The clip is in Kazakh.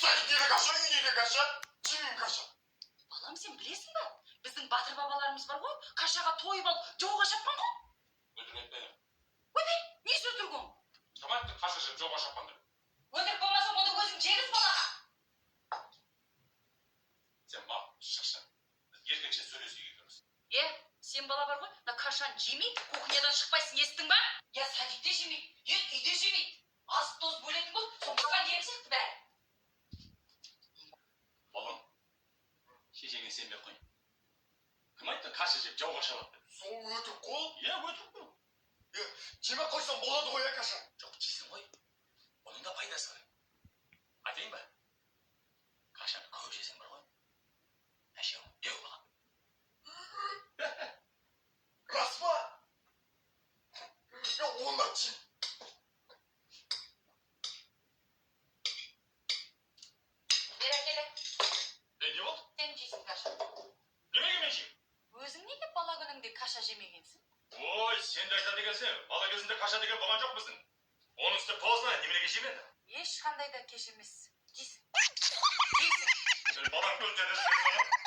Садикте де каша, үйде де каша. Жемеймін каша. Балам, сен білесің ба, біздің батыр бабаларымыз бар ғой, кашаға тойып алып, жауға шапқан ғой. Өтірік айтпа. Ойбай, несі өтірік оның? Кім айтты каша жеп жауға шапқан деп? Өтірік болмаса, оны өзің жегіз балаға. Сен бақ шықшы, біз еркекше сөйлесейік екеуміз. Е, сен, бала бар ғой, мына кашаны жемей, кухнядан шықпайсың, естің ба? Я садикте жемейді, я үйде жемейді. Азып тозып өлетін болды, сол маған керек сияқты бәрі. Балам, шешеңе сенбей ақ қой. Кім айтты каша жеп жауға шабады деп? Сол өтірік қой. Иә, өтірік қой. Е, жемей ақ қойсам болады ғой, иә, каша? Жоқ, жейсің ғой, оның да пайдасы бар. Айтайын ба? Кашаны көп жесең бар ғой, әшеу деу болады. Рас па? Е, онда жеймін. Бері әкеле. Е, не болды? Сен жейсің каша. Неменеге мен жеймін? Өзің неге бала күніңде каша жемегенсің? Ой, сен де айтады екенсің. Бала кезінде каша деген болған жоқ біздің. Оның үстіне поздно. Неменеге жеймін енді? Ешқандай да кеш емес, жейсің, жейсің. Сен балаң көздері.